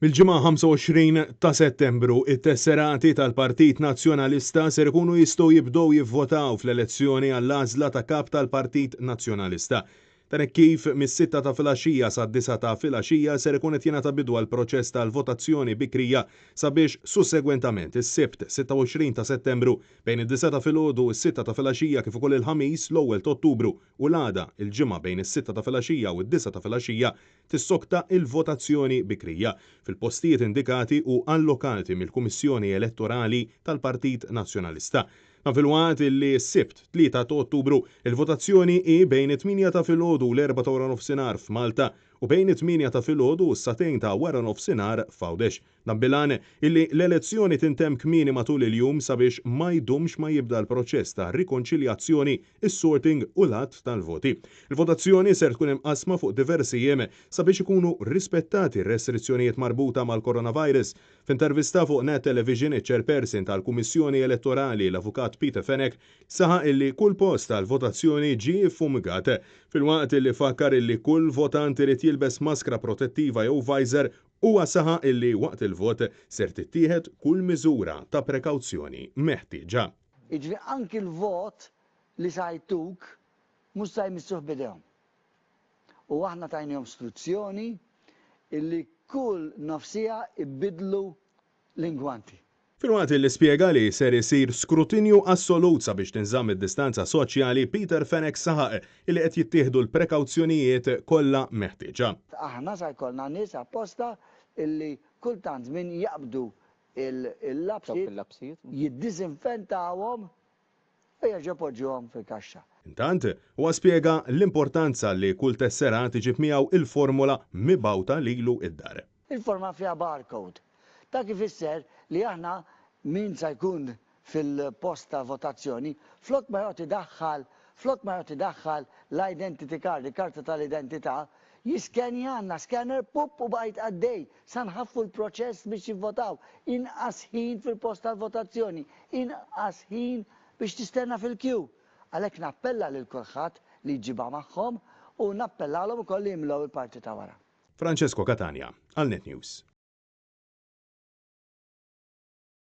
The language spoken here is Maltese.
Mill-Ġimgħa 25 ta' Settembru, it-tesserati tal-Partit Nazzjonalista ser ikunu jistgħu jibdew jivvotaw fl-elezzjoni għall-għażla ta' Kap tal-Partit Nazzjonalista. Dan hekk kif mis-sitta ta' filgħaxija sad-disgħa ta' filgħaxija ser ikun qed jingħata bidu għall-proċess tal-votazzjoni bikrija sabiex sussegwentament is-Sibt 26 ta' Settembru bejn id-disgħa ta' filgħodu u s-sitta ta' filgħaxija kif ukoll il-Ħamis l-ewwel ta' Ottubru u l-għada il-Ġimgħa bejn is-sitta ta' filgħaxija u d-disgħa ta' filgħaxija Tissokta il-votazzjoni bikrija fil-postijiet indikati u allokati mill-Kummissjoni Elettorali tal-Partit Nazzjonalista. Dan filwaqt li s-Sibt, 3 ta' Ottubru, il-votazzjoni hi bejn it-tmienja ta' filgħodu u l-erbgħa ta' waranofsinhar f'Malta u bejn it-tmienja ta' filgħodu u s-sagħtejn ta' waranofsinhar f'Għawdex. Dan bil-għan illi l-elezzjoni tintemm kmieni matul il-jum sabiex ma jdumx ma jibda l-proċess ta' rikonċiljazzjoni, is-sorting u l-għadd tal-voti. Il-votazzjoni ser tkun imqassma fuq diversi jiem sabiex ikunu rispettati r-restrizzjonijiet marbuta mal-coronavirus. F'intervista fuq Net Television iċ-Chairperson tal-Kummissjoni Elettorali l-Avukat Peter Fenech saħaq illi kull post għall-votazzjoni ġie iffumigat filwaqt illi fakkar illi kull votant irid jilbes maskra protettiva jew visor Huwa saħaq illi waqt il-vot ser tittieħed kull miżura ta' prekawzjoni meħtieġa. Jiġifieri anki l-vot li sa jtuk mhux sa jmissuh b'idejhom. U aħna tajniehom struzzjoni illi kull nofs siegħa jbiddlu l-ingwanti. Filwaqt li spjega li ser isir skrutinju assolut sabiex tinżamm id-distanza soċjali, Peter Fenech saħaq li qed jittieħdu l-prekawzjonijiet kollha meħtieġa. Aħna sa jkollna nies apposta illi kultant żmien jaqbdu l-lapsijiet, jiddiżinfentawhom u jerġgħu jpoġġuhom fil-kaxxa. Intant, huwa spjega l-importanza li kull tesserat iġib miegħu il-formola mibgħuta lilu d-dar. Il-forma fiha barcode. Dak ifisser li aħna min sa jkun fil-post ta' votazzjoni, flok ma joqgħod idaħħal, flok ma joqgħod idaħħal l-identity card, il-karta tal-identità, jiskenja, għandna scanner, pupp u bqajt għaddej. Sa nħaffu l-proċess biex jivvotaw. Inqas ħin fil-post tal-votazzjoni, inqas ħin biex tistenna fil-queue. Għalhekk nappella lil kulħadd li jġibha magħhom u nappellalhom ukoll li jimlew il-parti ta' wara. Francesco Catania, għal Net News.